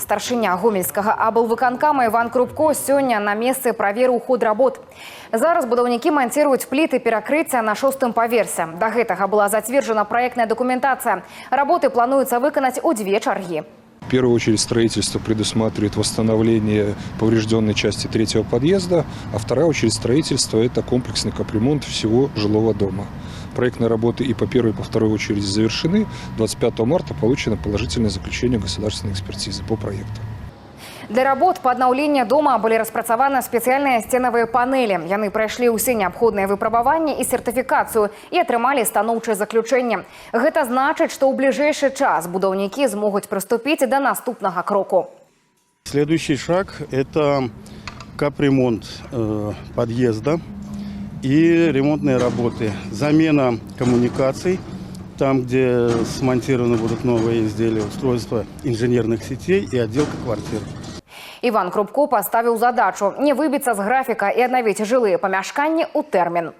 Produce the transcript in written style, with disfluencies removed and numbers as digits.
Старшыня Гомельскага аблвыканкама Іван Крупко сёння на месцы праверыў ход работ. Зараз будаўнікі манціруюць пліты перакрыцця на шостым паверсе. Да гэтага была зацверджана праектная дакументацыя. Работы плануецца выканаць у дзве чаргі. В первую очередь строительство предусматривает восстановление поврежденной части третьего подъезда, а вторая очередь строительства – это комплексный капремонт всего жилого дома. Проектные работы и по первой, и по второй очереди завершены. 25 марта получено положительное заключение государственной экспертизы по проекту. Для работ па аднаўленні дома былі распрацаваны спецыяльныя сценавыя панелі. Яны прайшлі ўсе неабходныя выпрабаванні і сертыфікацыю і атрымалі станоўчае заключэнне. Гэта значыць, што ў бліжэйшы час будаўнікі змогуць прыступіць да наступнага кроку. Следующий шаг – это капремонт подъезда и ремонтные работы. Замена коммуникаций, там, где смонтированы будут новые изделия, устройства инженерных сетей и отделка квартир. Іван Крупко паставіў задачу не выбіцца з графіка і аднавіць жылыя памяшканні ў тэрмін.